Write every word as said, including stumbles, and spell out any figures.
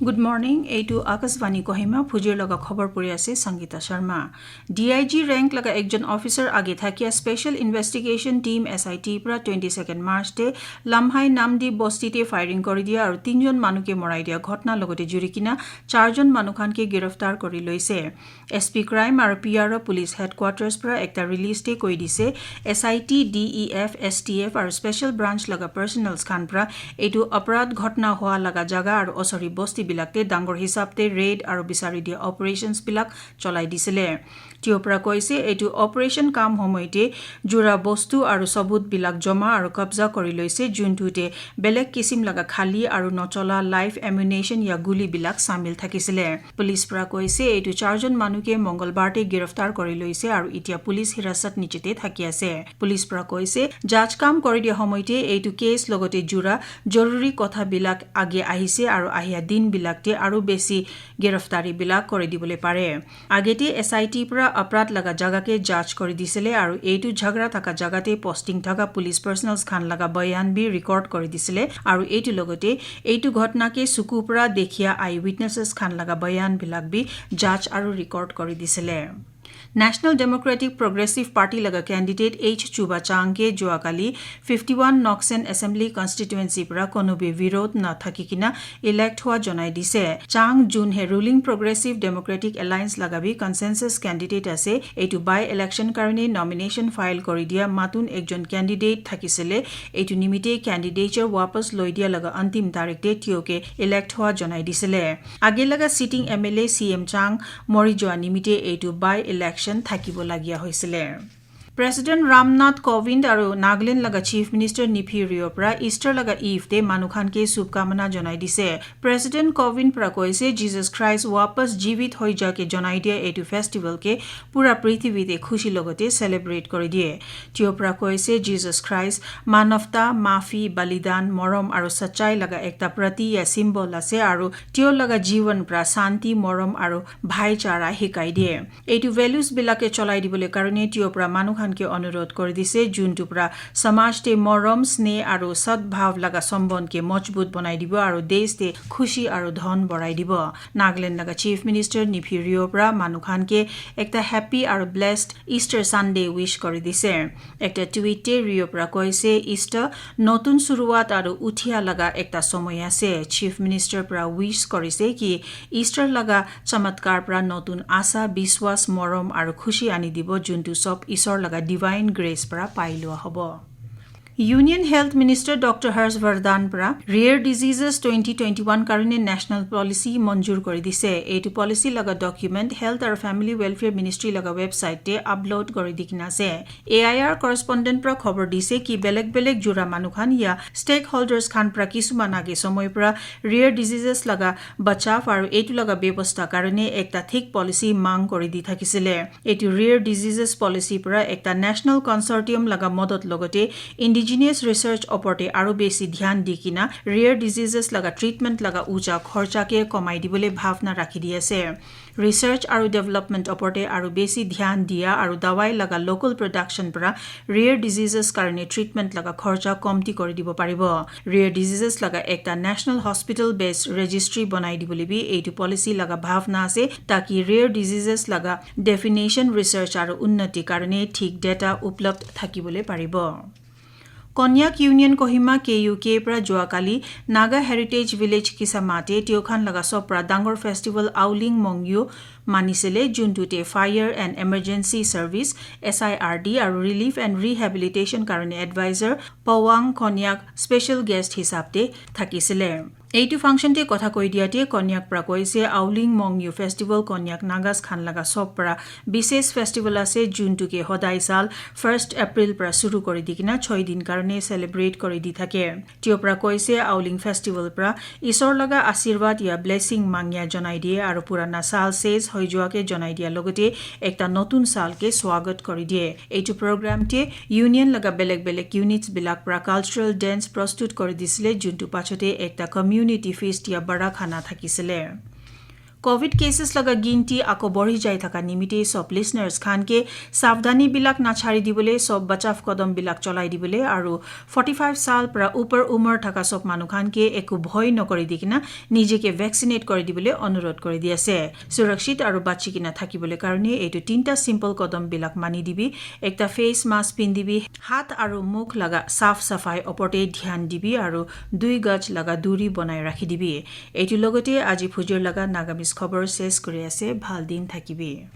Good morning, এইটো আকাশবাণী কহিমা, ফুজিৰ লগা খবৰ পৰি আছে সংগীতা শৰ্মা। D I G rank লগা একজন অফিচাৰ আগে থাকিয়া Special Investigation Team S I T পৰা twenty second March তে লামহাই নামদি বস্তিতে ফায়াৰিং কৰি দিয়া আৰু তিনিজন মানুহকে মৰাই দিয়া ঘটনা লগতে জুৰি কিনা চাৰিজন মানুহখানকে গিৰফতাৰ কৰি লৈছে। S P Crime আৰু P R O পুলিচ হেডকোৱাৰ্টাৰ্ছ পৰা একটা ৰিলিজতে কৈ দিছে, S I T, D E F, S T F আৰু স্পেচিয়েল ব্ৰাঞ্চ লগা পাৰ্চনেলছ খান পৰা এইটো অপৰাধ ঘটনা হোৱা লগা জাগা আৰু ওচৰি বস্তিবিলাকতে ডাঙৰ হিচাপতে ৰেড আৰু বিচাৰি দিয়া অপাৰেশ্যনছবিলাক চলাই দিছিলে। তেওঁ পৰা কৈছে, এইটো অপাৰেশ্যন কাম সময়তে জোৰা বস্তু আৰু সবুতবিলাক জমা আৰু কব্জা কৰি লৈছে, যোনটোতে বেলেগ কিচিম লগা খালী আৰু নচলা লাইভ এমিউনেশ্যন ইয়া গুলীবিলাক চামিল থাকিছিলে। পুলিচ পৰা কৈছে, এইটো চাৰিজন মানুহকে মংগলবাৰতে গিৰফতাৰ কৰি লৈছে আৰু এতিয়া পুলিচ হিৰাচত নিচেতে থাকি আছে। পুলিচ পৰা কৈছে, যাচ কাম কৰি দিয়া সময়তে এইটো কেছ লগতে জোৰা জৰুৰী কথাবিলাক আগে আহিছে আৰু আহিয়া দিনবিলাকতে আৰু বেছি গিৰফতাৰীবিলাক কৰি দিবলৈ পাৰে। আগেতে S I T পৰা অপৰাধ লগা জাগাকে যাচ কৰি দিছিলে আৰু এইটো ঝগৰা থকা জাগাতে পষ্টিং থকা পুলিচ পাৰ্চনেলছ খান লগা বয়ান বি ৰেকৰ্ড কৰি দিছিলে আৰু এইটো লগতে এইটো ঘটনাকে চকু পৰা দেখিয়া আই উইটনেছেছ খান লগা বয়ানবিলাক বি যাচ আৰু ৰেকৰ্ড কৰি দিছিলে। নেশ্যনেল ডেমক্ৰেটিক প্ৰগ্ৰেছিভ পাৰ্টি লগা কেণ্ডিডেট H Chuba Chang কে যোৱাকালি fifty one Noksen Assembly Constituency পৰা কোনো বি বিৰোধ নাথাকি কিনা ইলেক্ট হোৱা জনাই দিছে। চাং যোনহে ৰুলিং প্ৰগ্ৰেছিভ ডেমক্ৰেটিক এলায়েন্স লগা বি কনচেনচাছ কেণ্ডিডেট আছে, এইটো বাই ইলেকশ্যন কাৰণে নমিনেশ্যন ফাইল কৰি দিয়া মাতুন একজন কেণ্ডিডেট থাকিছিলে। এইটো নিমিত্তে কেণ্ডিডেটচাৰ ৱাপছ লৈ দিয়া লগা অন্তিম তাৰিখতে তেওঁকে ইলেক্ট হোৱা জনাই দিছিলে। আগে লগা চিটিং M L A C M Chang মৰি যোৱা নিমিত্তে এইটো বাই ইলেকশ্যন থাকিবলগীয়া হৈছিলে। প্ৰেচিডেণ্ট ৰামনাথ কোবিন্দ আৰু নাগালেণ্ড লগা চিফ মিনিষ্টাৰ নিফি ৰিঅ পৰা ইষ্টাৰ লগা ইভতে মানুহখানকে শুভকামনা জনাই দিছে। প্ৰেচিডেণ্ট কোবিন্দ পৰা কৈছে, Jesus Christ ৱাপছ জীৱিত হৈ যাকে জনাই দিয়া এইটো ফেষ্টিভেলকে পুৰা পৃথিৱীতে খুচি লগতে চেলিব্ৰেট কৰি দিয়ে। তেওঁ পৰা কৈছে, Jesus Christ মানৱতা, মাফি, বলিদান, মৰম আৰু সচ্চাই লগা একটা প্ৰতি ইয়া চিম্বল আছে আৰু তেওঁ লগা জীৱন পৰা শান্তি, মৰম আৰু ভাইচাৰা শিকাই দিয়ে। এইটো ভেলুজ বিলাকে চলাই দিবলৈ কাৰণে তেওঁ পৰা মানুহখানকে অনুৰোধ কৰি দিছে, যোনটো পৰা সমাজতে মৰম, স্নেহ আৰু সদ্ভাৱ লগা সম্বন্ধকে মজবুত বনাই দিব আৰু দেশতে খুচি আৰু ধন বঢ়াই দিব। নাগালেণ্ড লগা চিফ মিনিষ্টাৰ নিফি ৰিঅ পৰা মানুহখানকে একটা হেপী আৰু ব্লেছড ইষ্টাৰ ছানডে উইচ কৰি দিছে। একটা টুইটে ৰিঅ পৰা কৈছে, ইষ্টাৰ নতুন শুৰুৱাত আৰু উঠিয়া লগা একটা সময় আছে। চিফ মিনিষ্টাৰ পৰা উইচ কৰিছে কি ইষ্টাৰ লগা চমৎকাৰ পৰা নতুন আশা, বিশ্বাস, মৰম আৰু খুচি আনি দিব, যোনটো সব ঈশ্বৰ লগা ডিভাইন গ্ৰেছ পৰা পাই লোৱা হ'ব। ইউনিয়ন হেল্থ মিনিষ্টাৰ ডক্টৰ হৰ্ষ বৰ্ধন পৰা ৰেয়াৰ ডিজিজেছ টুৱেণ্টি টুৱেণ্টি ওৱান কাৰণে নেশ্যনেল পলিচি মঞ্জুৰ কৰি দিছে। এইটো পলিচি লগা ডকুমেণ্ট হেল্থ আৰু ফেমিলি ৱেলফেয়াৰ মিনিষ্ট্ৰী লগা ৱেবছাইটে আপলোড কৰি দি কিনা আছে। A I R কৰেছপণ্ডেণ্ট পৰা খবৰ দিছে কি বেলেগ বেলেগ জোৰা মানুহ খান ইয়া ষ্টেক হল্ডাৰ্ছ খান পৰা কিছুমান আগে সময় পৰা ৰেয়াৰ ডিজিজেছ লগা বচাৱ আৰু এইটো লগা ব্যৱস্থা কাৰণে একটা ঠিক পলিচি মাং কৰি দি থাকিছিলে। এইটো ৰেয়াৰ ডিজিজেছ পলিচি পৰা একটা নেশ্যনেল কনচৰ্টিয়াম লগা মদত লগতে ইণ্ডিজিনিয়াছ ৰিচাৰ্চ ওপৰতে আৰু বেছি ধ্যান দি কিনা ৰেয়াৰ ডিজিজেছ লগা ট্ৰিটমেণ্ট লগা উজা খৰচাকে কমাই দিবলৈ ভাৱনা ৰাখি দি আছে। ৰিচাৰ্চ আৰু ডেভেলপমেণ্ট ওপৰতে আৰু বেছি ধ্যান দিয়া আৰু দাৱাই লগা লোকেল প্ৰডাকশ্যন পৰা ৰেয়াৰ ডিজিজেছ কাৰণে ট্ৰিটমেণ্ট লগা খৰচা কমতি কৰি দিব পাৰিব। ৰেয়াৰ ডিজিজেছ লগা একটা নেশ্যনেল হস্পিটেল বেছড ৰেজিষ্ট্ৰী বনাই দিবলৈ বি এইটো পলিচি লগা ভাৱনা আছে, তাকি ৰেয়াৰ ডিজিজেছ লগা ডেফিনেশ্যন, ৰিচাৰ্চ আৰু উন্নতি কাৰণে ঠিক ডেটা উপলব্ধ থাকিবলৈ পাৰিব। কন্যাক ইউনিয়ন কহিমা K U K পৰা যোৱাকালি নাগা হেৰিটেজ ভিলেজ কিছামাতে টিঅ'খান লগা চব পৰা ডাঙৰ ফেষ্টিভেল আউলিং মংয়ু মানিছিলে, যোনটোতে ফায়াৰ এণ্ড ইমাৰ্জেঞ্চি চাৰ্ভিচ, S I R D আৰু ৰিলিফ এণ্ড ৰিহেবিলিটেশ্যন কাৰণে এডভাইজাৰ পৱাং কন্যাক স্পেচিয়েল গেষ্ট হিচাপতে থাকিছিলে। এইটো ফাংচনতে কথা কৈ দিয়াতে কন্যাক পৰা কৈছে, আউলিং মংয়ু ফেষ্টিভেল কন্যাক নাগাছ খান লগা চব পৰা বিশেষ ফেষ্টিভেল আছে, যোনটোকে সদায় চাল ফাৰ্ষ্ট এপ্ৰিল পৰা শুৰু কৰি দি কিনা ছয় দিন কাৰণে চেলিব্ৰেট কৰি দি থাকে। তেওঁ পৰা কৈছে, আউলিং ফেষ্টিভেল পৰা ঈশ্বৰ লগা আশীৰ্বাদ ইয়া ব্লেছিং মাংয়া জনাই দিয়ে আৰু পুৰণা চাল চেজ হৈ যোৱাকে জনাই দিয়া লগতে একটা নতুন চালকে স্বাগত কৰি দিয়ে। এইটো প্ৰগ্ৰামতে ইউনিয়ন লগা বেলেগ বেলেগ ইউনিটছ বিলাক পৰা কালচাৰেল ডেন্স প্ৰস্তুত কৰি দিছিলে, যোনটো পাছতে একটা কমিউনিটি ফিষ্ট ইয়া বড়া খানা থাকিছিলে। Covid cases laga ginti ako bori jai thaka nimite sob listeners khan ke savdhani bilak nachari dibole, sob bachav kodom bilak cholai dibole aru forty-five sal pra upar umar thaka sob manu khan ke eku bhoi nokori dikina nije ke vaccinate kori dibole onurod kori di ase. Surakshit aru bachi kina thakibole karone etu tinta simple kodom bilak mani dibi, ekta face mask pindibi, hat aru mukh laga saf safai oporte dhyan dibi aru dui gaj laga duri bonai rakhi dibi. Etu logote aji phujir laga Nagamese khobor ses kuri ase. Bhal din thakibi.